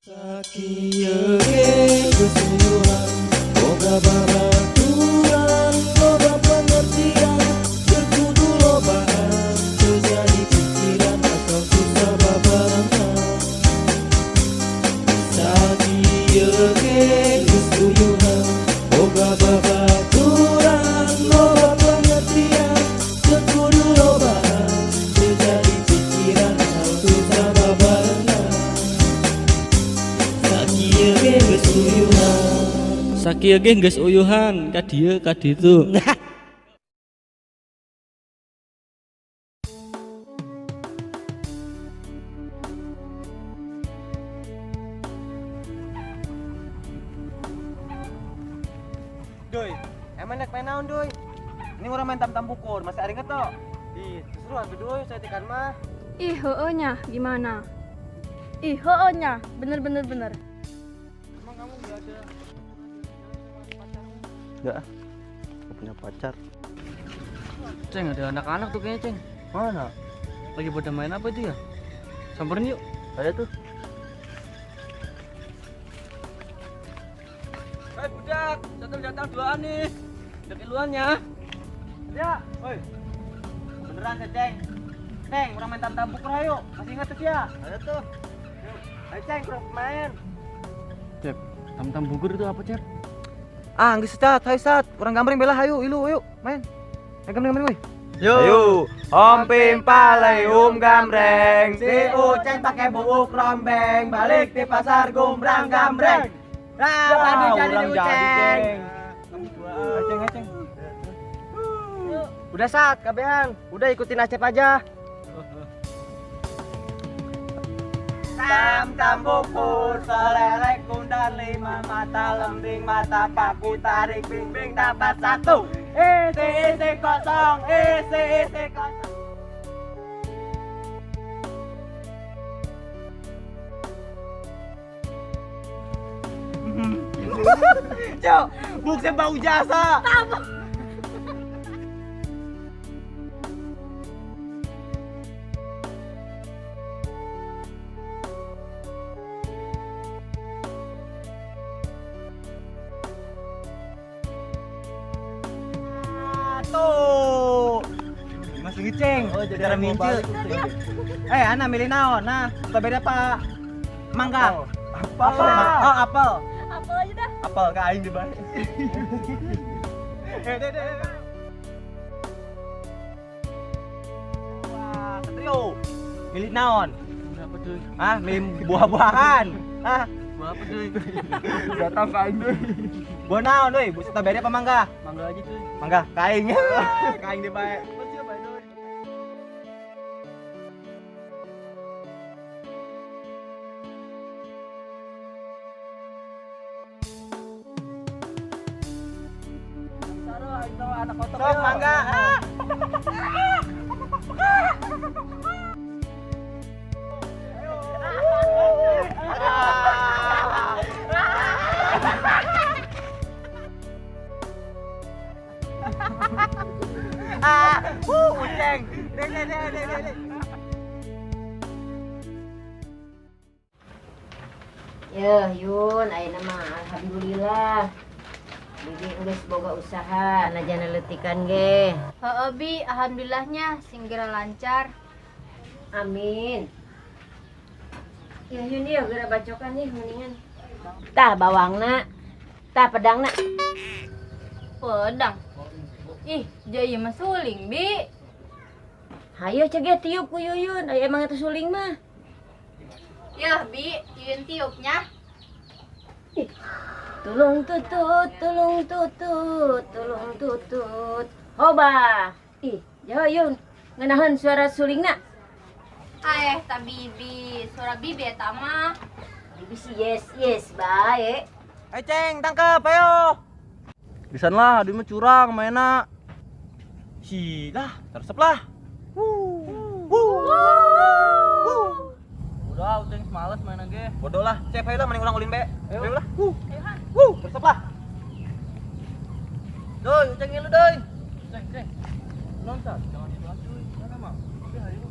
Sakieu ge geus uyuhan, boga babaturan, loba pengertian, teu kudu lobaan, teu jadi pikiran asal susah babarengan. Sakieu ge geus uyuhan, boga babaturan, loba pengertian, teu kudu lobaan, teu jadi pikiran asal susah babarengan. Sakieu ge geus uyuhan. Sakieu ge geus uyuhan ka dieu ka ditu. Doi, emang nek main naon, Doi? Ini orang main tam-tam bukur, masih ada inget toh? Ih, seru atuh, Doi, saya tikan mah. Ih, heeh nya, gimana? Ih, heeh nya, bener bener bener. Emang kamu nggak ada pacarmu? Enggak, nggak punya pacar. Ceng, ada anak-anak tuh kayaknya, Ceng. Mana? Lagi pada main apa itu ya? Samperin yuk. Ada tuh. Hei budak, satu datang duaan nih. Udah keluannya. Ya, oi. Beneran saya, Ceng. Ceng, orang main tam-tam bukur ayo. Masih inget tuh ya? Ada tuh. Ayo, Ceng, kurang main. Cep, tam-tam bukur itu apa, Cep? Ah, geus sat, hayu sat. Urang gambreng bela hayu, ilu, ayo, main. Ayo gambreng gambreng woi. Yo. Ayo, Om Pimpa Leum gambreng, si Uceng pakai buuk rombeng, balik di pasar gumbrang gambreng. Nah, tadi jadi urang jadi, Uceng. Ceng. Aceng, aceng. Udah sat, kabehan. Udah ikutin Acep aja. Tam tam bukur, selerek gundan lima mata lembing mata paku tarik bimbing dapat satu. Isi isi kosong, isi isi kosong. Cok, bukse bau jasa. Tuh. Masih ngeceng. Oh, jadi Cara mau mince. balik tuh, Ceng. Eh, Ana milih naon? Nah, beda Pak. Mangga. Apel. Oh, apel. Apel aja dah. Apel ke aing dibayar. Eh, deh, deh, deh. Wah, Satrio. Milih naon? Apa, Doi? Hah, milih buah-buahan. Hah? Buah apa, Doi? Datang ke aing deh. Buah naon, doi? Buah strawberry apa mangga? Mangga aja, Doi. Mangga, kaing. Kaing dibayar. Sok mangga. Ah. Ah, uceng. Deh, deh, deh, deh, deh. Yeuh, Yun, ayeuna mah alhamdulillah. Bibi geus boga usaha najan leutikan ge. Heeh, Bi, alhamdulillahnya sing geura lancar. Amin. Ya Yun ya geura bacokan nih mendingan. Tah bawangna, tah pedangna. Pedang. Ih, jaya mah suling, Bi. Hayo cegah tiup ku Yuyun, aya emang eta suling mah. Yah, Bi, Yuyun tiupnya. Ih, tulung tutut, tulung tutut, tulung tutut. Hoba. Ih, jauh Yun, ngeunaheun suara sulingna. Eh, ta Bibi, suara Bibi eta mah. Bibi sih yes yes bae. Ayo Ceng, tangkep, ayo. Disan lah, dia mah curang mainna. Si lah, tersep lah. Udah, Uceng males main ge. Bodoh lah, cek ayo lah mending urang ulin be. Ayo lah. Wuh, tersep lah. Doi, Uceng ngilu, Doi. Ceng, Ceng. Loncat, jangan dibahas, Doi. Mana mah? Oke, ayo.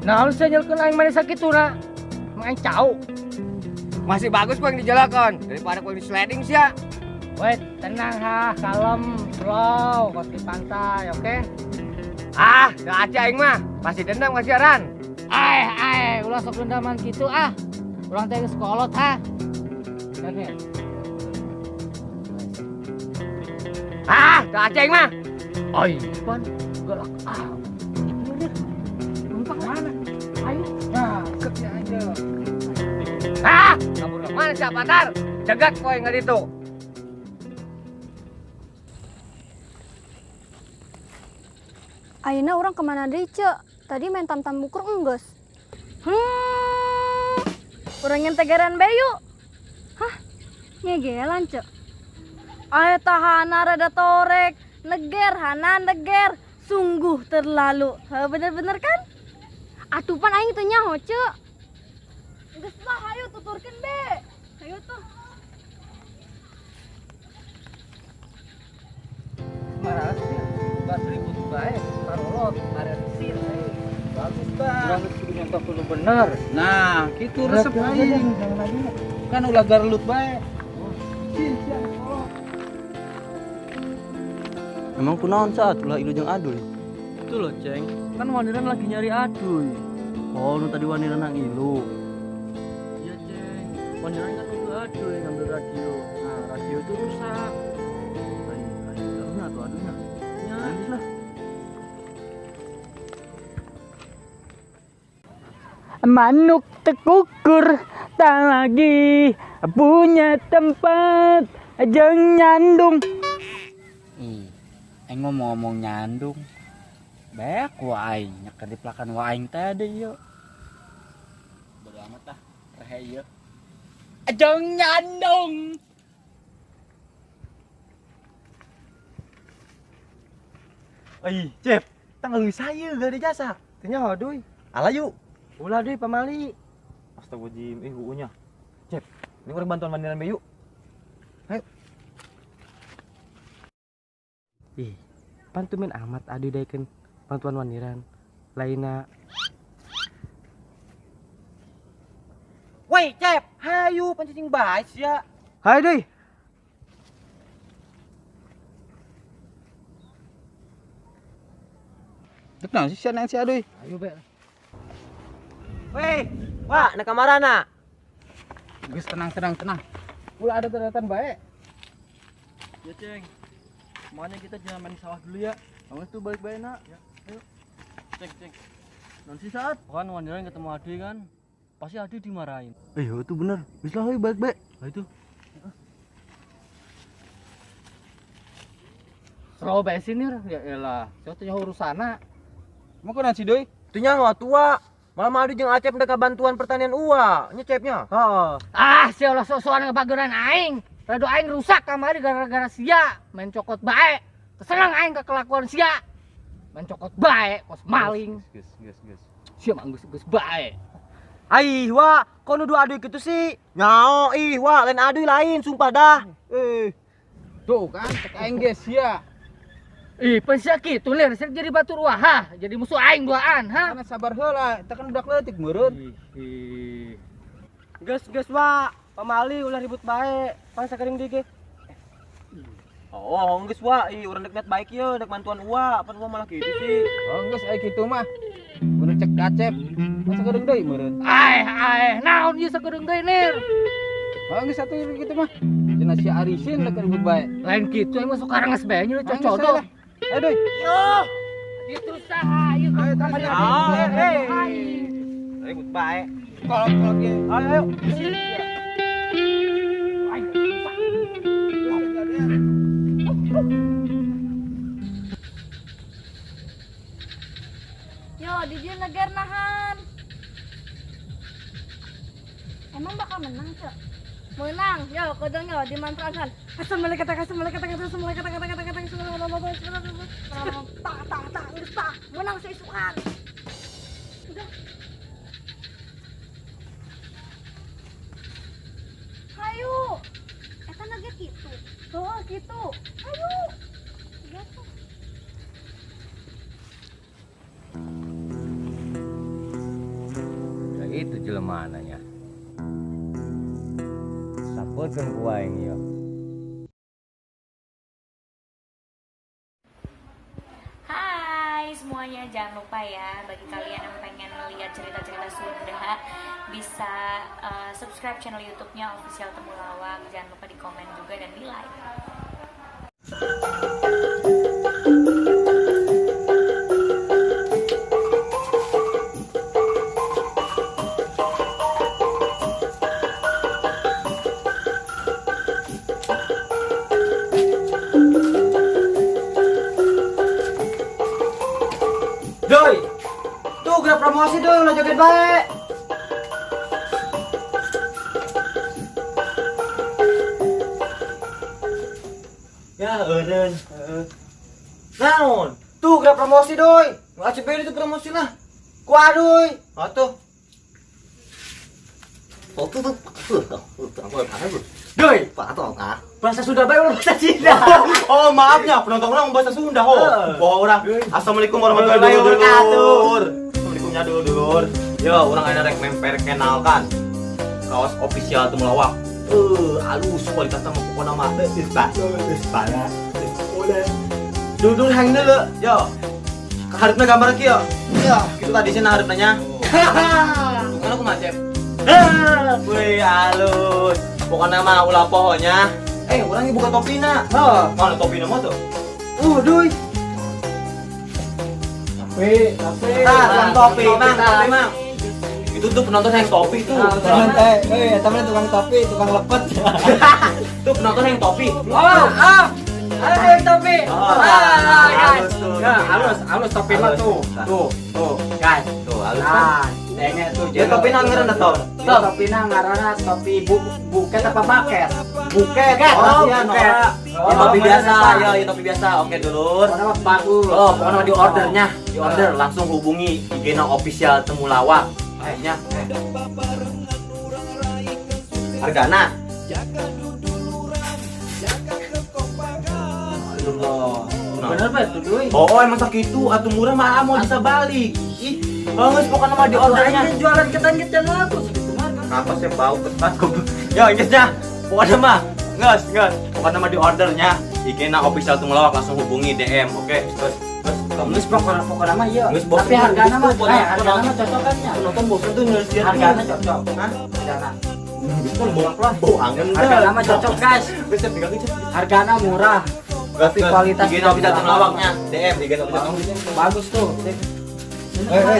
Nah, lu nyelkeun aing maneh sakituna. Emang aing cau. Masih bagus ku yang dijalakan daripada ku yang di sliding sih ya. Wait, tenang ha, kalem, slow, kos di pantai, oke? Okay? Ah, dah aja aing mah, masih dendam kasih aran. Aeh, aeh, ulah sok dendaman gitu ah. Urang teh geus kolot ha. Oke. Ah, dah aja aing mah. Oi, pan galak ah. Numpang mana? Ayo. Nah, kerja aja. Ah, kabur ke mana siapa tar? Cegat kowe nggak itu. Ayeuna urang kemana deui, Cek? Tadi main tam-tam bukur enggeus. Urang nyentegeran bae yuk. Hah? Nyegelan, Cek. Ayo tahana rada torek, neger hana neger. Sungguh terlalu. Ha, bener-bener kan? Atuh pan aing teu nyaho, Cek. Geus lah, ayo tuturkeun be. Ayo tuh. Marah sih, bahas ribut bae, parolot, ada sir. Bagus, Bang. Urang geus kudu nyontoh kudu bener. Nah, kitu resep aing. Kan ulah garelut bae. Emang kunaon saat ulah ilu jeung aduy? Itu loh, Ceng. Kan Waniran lagi nyari aduy. Oh, nu tadi Waniran nang ilu. Iya, Ceng. Waniran kan nuduh aduy ngambil radio. Nah, radio itu rusak. Aduhnya tuh aduhnya. Ya, habis lah. Manuk tekukur tak lagi punya tempat jeng nyandung. Ih, aing ngomong-ngomong nyandung. Baik wa aing nyeker di pelakan wa aing tadi yuk. Bodo amat ah, rehe ieu. Jeng nyandung. Ih, Cep, tanggal saya gak ada jasa. Teu nyaho duy. Ala yuk. Ulah deui pamali. Astagfirullahaladzim, huunya. Cep, ini orang bantuan Waniran be yuk. Ayo. Ih, pantumin amat adu daekeun bantuan Waniran. Lainna. Woi, Cep, hayu pancing bae sia. Hayu deui. Dek naon sih sia naon si aduy? Ayo be. Weh, Wak, na kamarana. Geus tenang tenang tenang. Ulah ada daratan bae. Ya, Ceng. Makanya kita jangan main sawah dulu ya. Kamu tuh balik bae nak. Ya, ayo. Ceng, Ceng. Nanti saat kan Waniran ketemu Adi kan, pasti Adi dimarahin. Itu bener. Bisa lah, ayo balik bae. Nah, itu. Slow bae sini ya elah. Saya teh urusana. Mau ke nasi doi? Teu nyaho atuh. Malah Adi jeung Acep ndek bantuan pertanian uwa, nyecepnya. Heeh. Ah, sia ulah sok-sokan ngebageran aing. Rado aing rusak kamari gara-gara sia main cokot bae. Kesenang aing ke kelakuan sia. Main cokot bae, kos maling. Geus, geus, geus. Sia mah geus geus bae. Aih, wa, kok nuduh aduy kitu sih? Nyao ih, wa, lain aduy lain, sumpah dah. Tuh kan, cek aing ge sia. Ih, pan sia kitu lir, sia jadi batur wah, ha? Jadi musuh aing duaan, ha? Karena sabar heula, eta kan budak leutik meureun. Ih. Geus, geus, wa. Pamali ulah ribut bae, pan sakeuring deui ge. Oh, geus wa, ih urang dek niat baik ieu, dek bantuan uwa, pan uwa malah kitu sih. Oh, geus aya kitu mah. Mun cek Acep, pan sakeureung deui meureun. Aeh, aeh, naon ieu sakeureung deui nir? Oh, geus atuh kitu mah. Cenah si Arisin dek ribut bae. Lain kitu aing mah sok karanges bae nya cocodok. Ayo doi. Yo. Itu saha ieu Ayo terus. Ah, eh. Ribut bae. Kolot-kolot ge. Ayo, ayo. Yo, di dieu neger nahan. Emang bakal menang, Cek? Menang. Yo, kodong yo dimanfaatkan. Tak tak tak geus tak. Menang seisukan. Udah. Hai Kitu. Ayo. Gitu. Ya itu jelema nya. Sapeutkeun ku aing ieu. Hai semuanya, jangan lupa ya bagi kalian yang pengen lihat cerita-cerita Sunda bisa subscribe channel YouTube-nya Official Temulawak. Jangan lupa di komen juga dan di like. Doi. Tuh gerak promosi doi ulah joget bae. Ya eureun, heeh. Naon? Tuh gerak promosi doi. Ngacep itu promosi lah. Ku aduy. Atuh. Doi, bahasa Sunda bae ulah bahasa Cina. Oh, maafnya penonton orang bahasa Sunda ho. Bahwa orang Assalamualaikum warahmatullahi wabarakatuh. Assalamualaikumnya dulu dulur. Yo, orang ayeuna rek memperkenalkan kaos official Temulawak. Halus kualitasnya mah pokona mah geus parah. Oleh. Dulur hang deuleu. Yo. Kaharepna gambar kieu. Ya, kitu tadi cenah hareup nanya. Bukan aku macet. Wih, halus. Pokoknya mah ulah pohonya. Orang ini buka topina. Heuh. Mana topina mah tuh? Duy. Topi, topi. Nah, tukang topi, mang, topi, mang. Itu tuh penonton yang topi tuh. Temen, temen tukang topi, tukang lepet. Tuh penonton yang topi. Oh, ah. Ada yang topi. Oh, Ah, guys. halus tuh. Ya, halus, halus topi mah tuh. Tuh, tuh, guys. Tuh, halus. Nah, denge tuh. Ya topi nang ngaranna toh. Ya, topi nang ngaranna topi buket apa buket? Buket. Buket. Oh, iya, buket. Nora. Ya topi biasa, ya, ya topi biasa. Oke, dulur. Pokoknya mah bagus. Oh, pokoknya mah di ordernya, di order langsung hubungi IG-na official Temulawak. Kayaknya. Hargana. Allah. Bener bae tuh, Duy. Oh, emang sakitu atuh murah mah mau bisa balik. Ih, bagus pokoknya mah di ordernya. Ini jualan ketan-ketan aku segitu mah. Kenapa sih bau ketan goblok? Ya, geus nya. Pokoknya mah geus, geus. Pokoknya mah di ordernya IG-na official Temulawak langsung hubungi DM, oke? Terus terus kamu Geus pokoknya mah iya. Geus bosen Tapi hargana mah, tuh, pokoknya- hargana mah cocok kan nya. Penonton bosen tuh nulis dia. Hargana cocok. Hah? Hargana. Geus kan bau bau angin. Hargana mah cocok, guys. Geus pegang aja. Hargana murah. Tapi kualitas IG-na official Temulawaknya DM IG-na official Temulawak. Bagus tuh.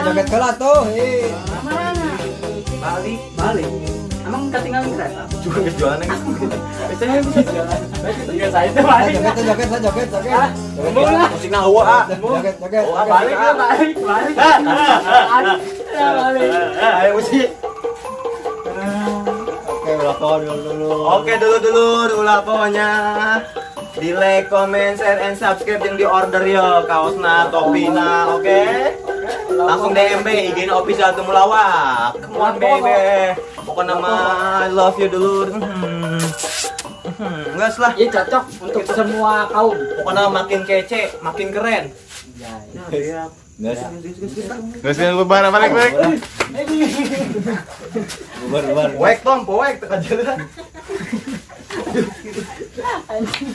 Joget heula tuh. Balik, balik. Emang ketinggalan kereta? Juga geus jualan geus. Biasanya bisa jualan. Enggak saya tuh balik. Joget, joget, joget, joget. Lah. Musikna eueuh ah. Joget, joget. Oh, balik ah. Balik, balik. Balik. Balik. Ayo musik. Oke, ulah poho dulu. Oke, dulu dulu ulah pokoknya. Di like, comment, share, and subscribe yang di order yo kaosna, topina, oke? Langsung DM be, IG na official Temulawak. Come on baby. Pokoknya mah I love you dulu. Enggak lah. Ini cocok untuk semua kaum. Pokoknya makin kece, makin keren. Iya. Geus bubar balik balik. Bubar, bubar. Poek tom, poek teka jalan. Anjing.